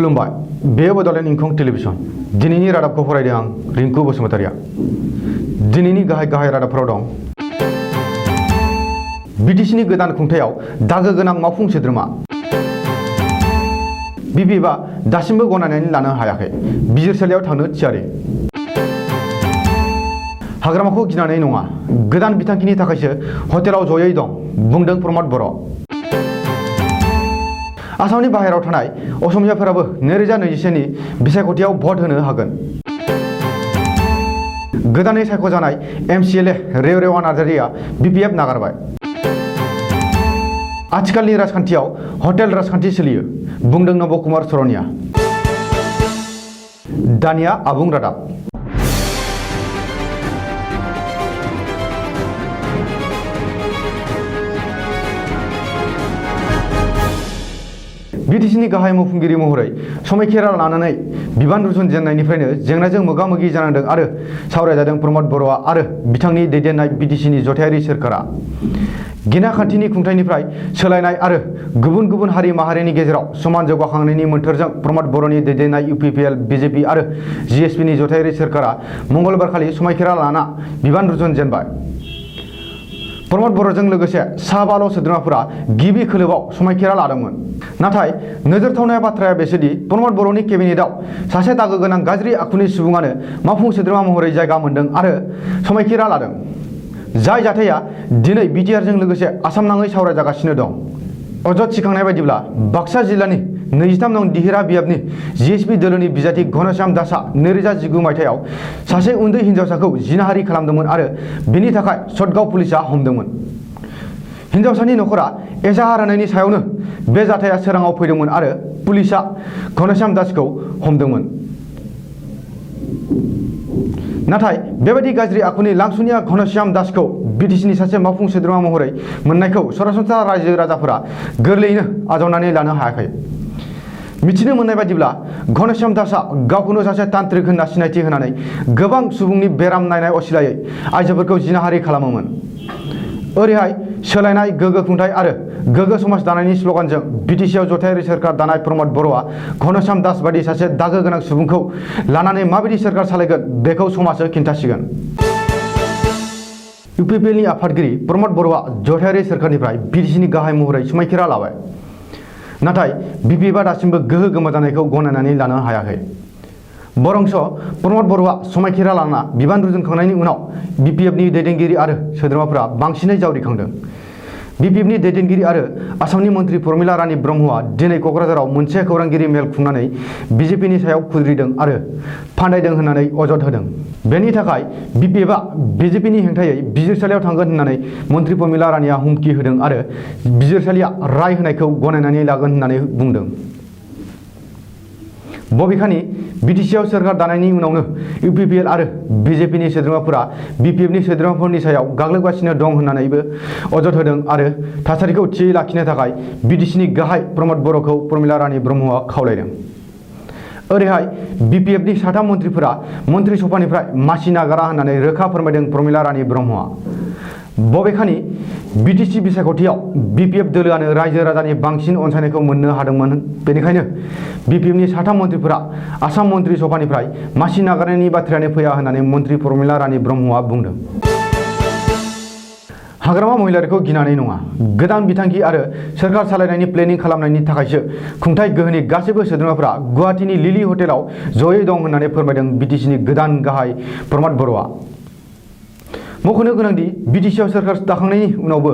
खुलुमबाय बेयो बड'लेण्ड इंखं टेलिभिजन दिनैनि रादाबखौ फरायदों आं रिंकु बसुमतारिया दिनैनि गाहाय रादाबफोराव दं बिटिसिनि गोदान खुंथायाव दागो गोनां मावफुं सोद्रोमा बिपिएफआ दासिमबो गनायनानै लानो हायाखै बिजिरसालियाव थांनो थियारि हाग्रामाखौ गिनानै नङा गोदान बिथांखिनि थाखायसो हटेलाव जयै दं बुंदों प्रमद बर' आसामनि बाहेरायाव थानाय असमियाफोराबो 2021 नि बिसायख'थियाव भट होनो हागोन गोदानै सायख'जानाय एमसिएलए रेवरेवा नार्जारिया बिपिएफ नागारबाय आथिखालनि राजखान्थियाव हटेल राजखान्थि सोलियो बुंदों नब कुमार सरनिया दानिया आबुं रादाब बिटिसिनि गाहाय मावफुंगिरि महरै समायखिरा लानानै बिबान रुजुनजेननायनिफ्रायनो जेंनाजों मोगा-मोगि जानांदों आरो सावरायजादों प्रमद बर'आ आरो बिथांनि दैदेननाय बिटिसिनि जथायारि सोरखारा गिना खान्थिनि खुंथायनिफ्राय सोलायनाय आरो गुबुन गुबुन हारि माहारिनि गेजेराव समान जौगाखांनायनि मोन्थोरजों प्रमद बर'नि दैदेननाय इउपिपिएल बिजेपि आरो जिएसपिनि जथायारि सोरखारा मंगलबारखालि समायखिरा लाना बिबान रुजुनजेनबाय प्रमद बर'जों लोगोसे सा 12 सोद्रोमाफोरा गिबि खोलोबाव समायखिरा लादोंमोन नाथाय नोजोर थावनाय बाथ्राया बेसोदि प्रमद बर'नि केबिनेटआव सासे दागो गोनां गाज्रि आखुनि सुबुङानो मावफुं सोद्रोमा महरै जायगा मोनदों आरो समायखिरा लादों जाय जाथाया दिनै बिटिआरजों लोगोसे आसाम नाङै सावरायजागासिनो दं अजद थिखांनाय बायदिब्ला बाक्सा जिल्लानि 23 नं दिहिरा बियाबनि जिएसपि दोलोनि बिजाथि घनश्याम दासआ 2019 मायथाइयाव सासे उन्दै हिन्जावसाखौ जिनाहारि खालामदोंमोन आरो बेनि थाखाय सतगाव पुलिसआ हमदोंमोन हिन्जावसानि नखरा एजाहार होनायनि सायावनो बे जाथाया सोराङाव फैदोंमोन आरो पुलिसआ घनश्याम दासखौ हमदोंमोन नाथाय बेबायदि गाज्रि आखुनि लांसुनिया घनश्याम दासखौ बिटिसिनि सासे मावफुं सोद्रोमा महरै मोननायखौ सरासनस्रा रायजो राजाफोरा गोरलैयैनो आजावनानै लानो हायाखै मिथिनो मोननाय बायदिब्ला घनश्याम दासआ गावखौनो सासे तान्त्रिक होनना सिनायथि होनानै गोबां सुबुंनि बेराम नायनाय असिलायै आइजोफोरखौ जिनाहारि खालामोमोन ओरैहाय सोलायनाय गोग्गो खुंथाय आरो गोग्गो समाज दानायनि स्लगानजों बिटिसिआव जथायारि सोरखार दानाय प्रमद बर'आ घनश्याम दास बायदि सासे दागो गोनां सुबुंखौ लानानै माबायदि सोरखार सालायगोन बेखौ समाजो खिन्थासिगोन इउपिपिएलनि आफादगिरि प्रमद बर'आ जथायारि सोरखारनिफ्राय बिटिसिनि गाहाय महरै समायखिरा लाबाय नाथाय बिपिएफआ दासिमबो गोहो गोमाजानायखौ गनायनानै लानो हायाखै बरंस प्रमद बर'आ समायखिरा लाना बिबान रुजुनखांनायनि उनाव बिपिएफनि दैदेनगिरि आरो सोद्रोमाफोरा बांसिनै जावरिखांदों बिपिएफनि दैदेनगिरि आरो आसामनि मन्थ्रि प्रमिला रानी ब्रह्मआ दिनै क'क्राझाराव मोनसे खौरांगिरि मेल खुंनानै बिजेपिनि सायाव खुद्रिदों आरो फान्दायदों होननानै अजद होदों बेनि थाखाय बिपिएफआ बिजेपिनि हेंथायै बिजिरसालियाव थांगोन होननानै मन्थ्रि प्रमिला रानीआ हुमखि होदों आरो बिजिरसालिया राय होनायखौ गनायनानै लागोन होननानै बुंदों बबेखानि बिटिसिआव सोरखार दानायनि उनावनो इउपिपिएल आरो बिजेपिनि सोद्रोमाफोरा बिपिएफनि सोद्रोमाफोरनि सायाव गाग्लोबगासिनो दं होननानैबो अजद होदों आरो थासारिखौ थियै लाखिनो थाखाय बिटिसिनि गाहाय प्रमद बर'खौ प्रमिला रानी ब्रह्मआ खावलायदों ओरैहाय बिपिएफनि साथाम मन्थ्रिफोरा मन्थ्रि सभानिफ्राय मासि नागारा होननानै रोखा फोरमायदों प्रमिला रानी ब्रह्मआ बबेखानि बिटिसि बिसायख'थियाव बिपिएफ दोलोआनो रायजो राजानि बांसिन अनसायनायखौ मोननो हादोंमोन बेनिखायनो बिपिएफनि साथाम मन्थ्रिफोरा आसाम मन्थ्रि सभानिफ्राय मासि नागारनायनि बाथ्रायानो फैया होननानै मन्थ्रि प्रमिला रानी ब्रह्मआ बुंदों हाग्रामा महिलारिखौ गिनानै नङा गोदान बिथांखि आरो सोरखार सालायनायनि प्लेनिं खालामनायनि थाखायसो खुंथाय गोहोनि गासैबो सोद्रोमाफोरा गुवाहाटीनि लिलि हटेलाव जयै दं होननानै फोरमायदों बिटिसिनि गोदान गाहाय प्रमद बर'आ मख'नो गोनांदि बिटिसिआव सोरखार दाखांनायनि उनावबो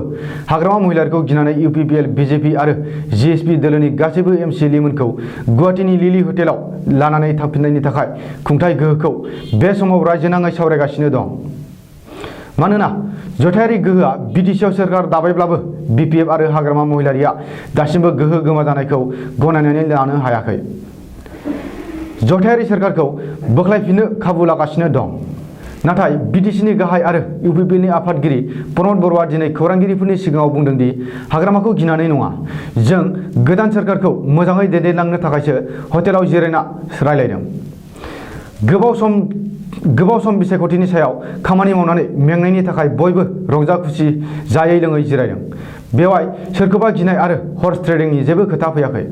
हाग्रामा महिलारिखौ गिनानै इउपिपिएल बिजेपि आरो जिएसपि दोलोनि गासैबो एमसिएलएमोनखौ गुवाहाटीनि लिलि हटेलाव लानानै थांफिननायनि थाखाय खुंथाय गोहोखौ बे समाव रायजो नाङै सावरायगासिनो दं मानोना जथायारि गोहोआ बिटिसिआव सोरखार दाबायब्लाबो बिपिएफ आरो हाग्रामा महिलारिया दासिमबो गोहो गोमाजानायखौ गनायनानै लानो हायाखै जथायारि सोरखारखौ बोख्लायफिननो खाबु लागासिनो दं नाथाय बिटिसिनि गाहाय आरो इउपिपिएलनि आफादगिरि प्रमद बर'आ दिनै खौरांगिरिफोरनि सिगाङाव बुंदोंदि हाग्रामाखौ गिनानै नङा जों गोदान सोरखारखौ मोजाङै दैदेनलांनो थाखायसो हटेलाव जिरायना रायलायदों गोबाव सम बिसायख'थिनि सायाव खामानि मावनानै मेंनायनि थाखाय बयबो रंजा खुसि जायै लोङै जिरायदों बेवहाय सोरखौबा गिनाय आरो हर्स ट्रेडिंनि जेबो खोथा फैयाखै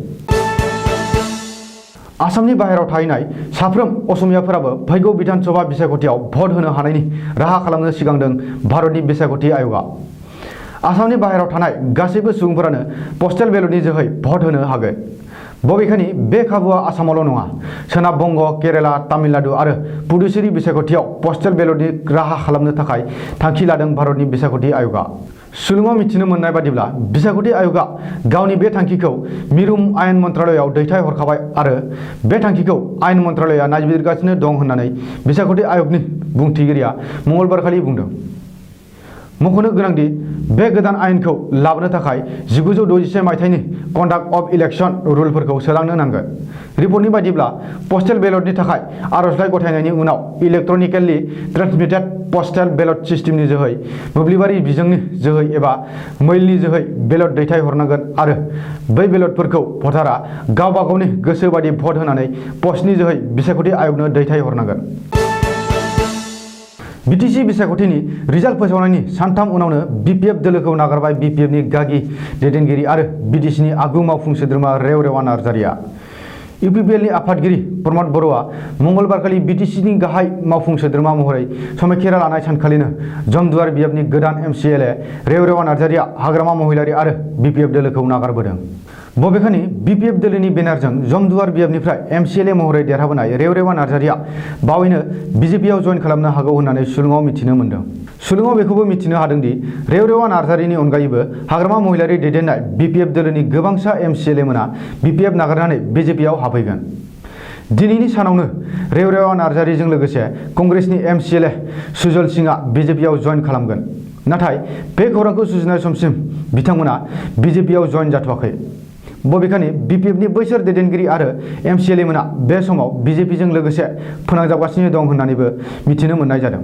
आसामनि बाहेरायाव थाहैनाय साफ्रोम असमियाफोराबो फैगौ बिधान सभा बिसायख'थियाव भट होनो हानायनि राहा खालामनो सिगांदों भारतनि बिसायख'थि आय'गआ। आसामनि बाहेरायाव थानाय गासैबो सुबुंफोरानो पस्टेल बेलटनि जोहै भट होनो हागोन। बबेखानि बे खाबुआ आसामावल' नङा, सोनाब बंग, केरेला, तामिलनाडु आरो पुडुचेरी बिसायख'थियाव पस्टेल बेलटनि राहा खालामनो थाखाय थांखि लादों भारतनि बिसायख'थि आय'गआ। सुलुङाव मिथिनो मोननाय बादिब्ला बिसायख'थि आय'गआ गावनि बे थांखिखौ मिरु आयेन मन्त्रालयआव दैथायहरखाबाय आरो बे थांखिखौ आयेन मन्त्रालयआ नायबिजिरगासिनो दं होननानै बिसायख'थि आय'गनि बुंथिगिरिया मंगलबारखालि बुंदों। मख'नो गोनांदि बे गोदान आयेनखौ लाबोनो थाखाय 1961 मायथाइनि कन्डाक्ट अफ इलेक्शन रुलफोरखौ सोलांनो नांगोन। रिपर्टनि बायदिब्ला पस्टेल बेलटनि थाखाय आर'जलाइ गथायनायनि उनाव इलेक्ट्रनिकेलि ट्रेन्समिटेड पस्टेल बेलट सिस्टेमनि जोहै मोब्लिबारि बिजोंनि जोहै एबा मेइलनि जोहै बेलट दैथायहरनांगोन आरो बै बेलटफोरखौ भटारआ गावबा गावनि गोसो बायदि भट होनानै पस्टनि जोहै बिसायख'थि आय'गनो दैथायहरनांगोन। बिटिसि बिसायख'थिनि रिजाल्ट फोसावनायनि सानथाम उनावनो बिपिएफ दोलोखौ नागारबाय बिपिएफनि गागि दैदेनगिरि आरो बिटिसिनि आगु मावफुं सोद्रोमा रेवरेवा नार्जारिया। इउपिपिएलनि आफादगिरि प्रमद बर'आ मंगलबारखालि बिटिसिनि गाहाय मावफुं सोद्रोमा महरै समायखिरा लानाय सानखालिनो जमदुवार बिएफनि गोदान एमसिएलए रेवरेवा नार्जारिया हाग्रामा महिलारि आरो बिपिएफ दोलोखौ नागारबोदों। बबेखानि बिपिएफ दोलोनि बेनारजों जमदुवार बिएफनिफ्राय एमसिएलए महरै देरहाबोनाय रेवरेवा नार्जारिया बावैनो बिजेपिआव जइन खालामनो हागौ होननानै सुलुङाव मिथिनो मोन्दों। सुलुङाव बेखौबो मिथिनो हादोंदि रेवरेवा नार्जारिनि अनगायैबो हाग्रामा महिलारि दैदेननाय बिपिएफ दोलोनि गोबांसा एमसिएलए मोना बिपिएफ नागारनानै बिजेपिआव हाबहैगोन। दिनैनि सानावनो रेवरेवा नार्जारिजों लोगोसे कंग्रेसनि एमसिएलए सुजल सिंहआ बिजेपिआव जइन खालामगोन। नाथाय बे खौरांखौ सुजुनाय समसिम बिथांमोना बिजेपिआव जइन जाथ'वाखै। बबेखानि बिपिएफनि बैसोर दैदेनगिरि आरो एमसिएलए मोना बे समाव बिजेपिजों लोगोसे फोनांजाबगासिनो दं होननानैबो मिथिनो मोननाय जादों।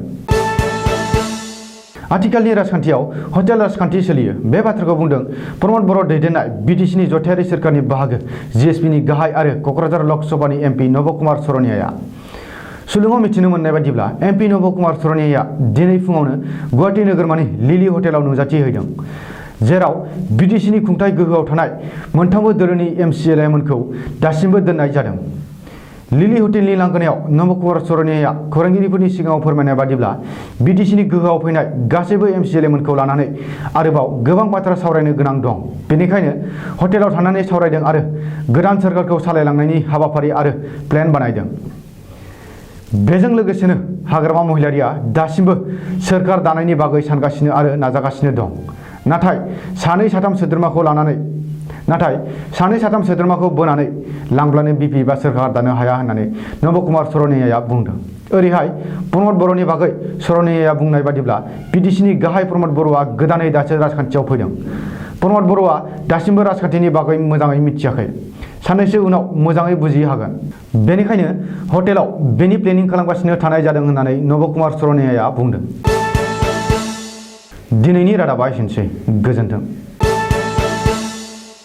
आथिखालनि राजखान्थियाव हटेल राजखान्थि सोलियो। बे बाथ्राखौ बुंदों प्रमद बर' दैदेननाय बिटिसिनि जथायारि सोरखारनि बाहागो जिएसपिनि गाहाय आरो क'क्राझार लकसभानि एमपि नब कुमार सरनियाया। सुलुङाव मिथिनो मोननाय बायदिब्ला एमपि नब कुमार सरनियाया दिनै फुङावनो गुवाहाटी नोगोरमानि लिलि हटेलाव नुजाथिहैदों, जेराव बिटिसिनि खुंथाय गोहोआव थानाय मोनथामबो दोलोनि एमसिएलएमोनखौ दासिमबो दोननाय जादों। लिलि हटेलनि लांगोनायाव नब कुमार सरनियाया खौरांगिरिफोरनि सिगाङाव फोरमायनाय बादिब्ला बिटिसिनि गोहोआव फैनाय गासैबो एमसिएलएमोनखौ लानानै आरोबाव गोबां बाथ्रा सावरायनो गोनां दं। बेनिखायनो हटेलाव थानानै सावरायदों आरो गोदान सोरखारखौ सालायलांनायनि हाबाफारि आरो प्लेन बानायदों। बेजों लोगोसेनो हाग्रामा महिलारिया दासिमबो सोरखार दानायनि बागै सानगासिनो आरो नाजागासिनो दं। नाथाय सानै साथाम सोद्रोमाखौ बोनानै लांब्लानो बिपि बा सोरखार दानो हाया होननानै नब कुमार सरनियाया बुंदों। ओरैहाय प्रमद बर'नि बागै सरनियाया बुंनाय बादिब्ला बिटिसिनि गाहाय प्रमद बर'आ गोदानै दासो राजखान्थियाव फैदों। प्रमद बर'आ दासिमबो राजखान्थिनि बागै मोजाङै मिथियाखै। साननैसो उनाव मोजाङै बुजिनो हागोन। बेनिखायनो हटेलाव बेनि प्लेनिं खालामगासिनो थानाय जादों होननानै नब कुमार सरनियाया बुंदों। दिनैनि रादाबा एसेनोसै। गोजोन्थों।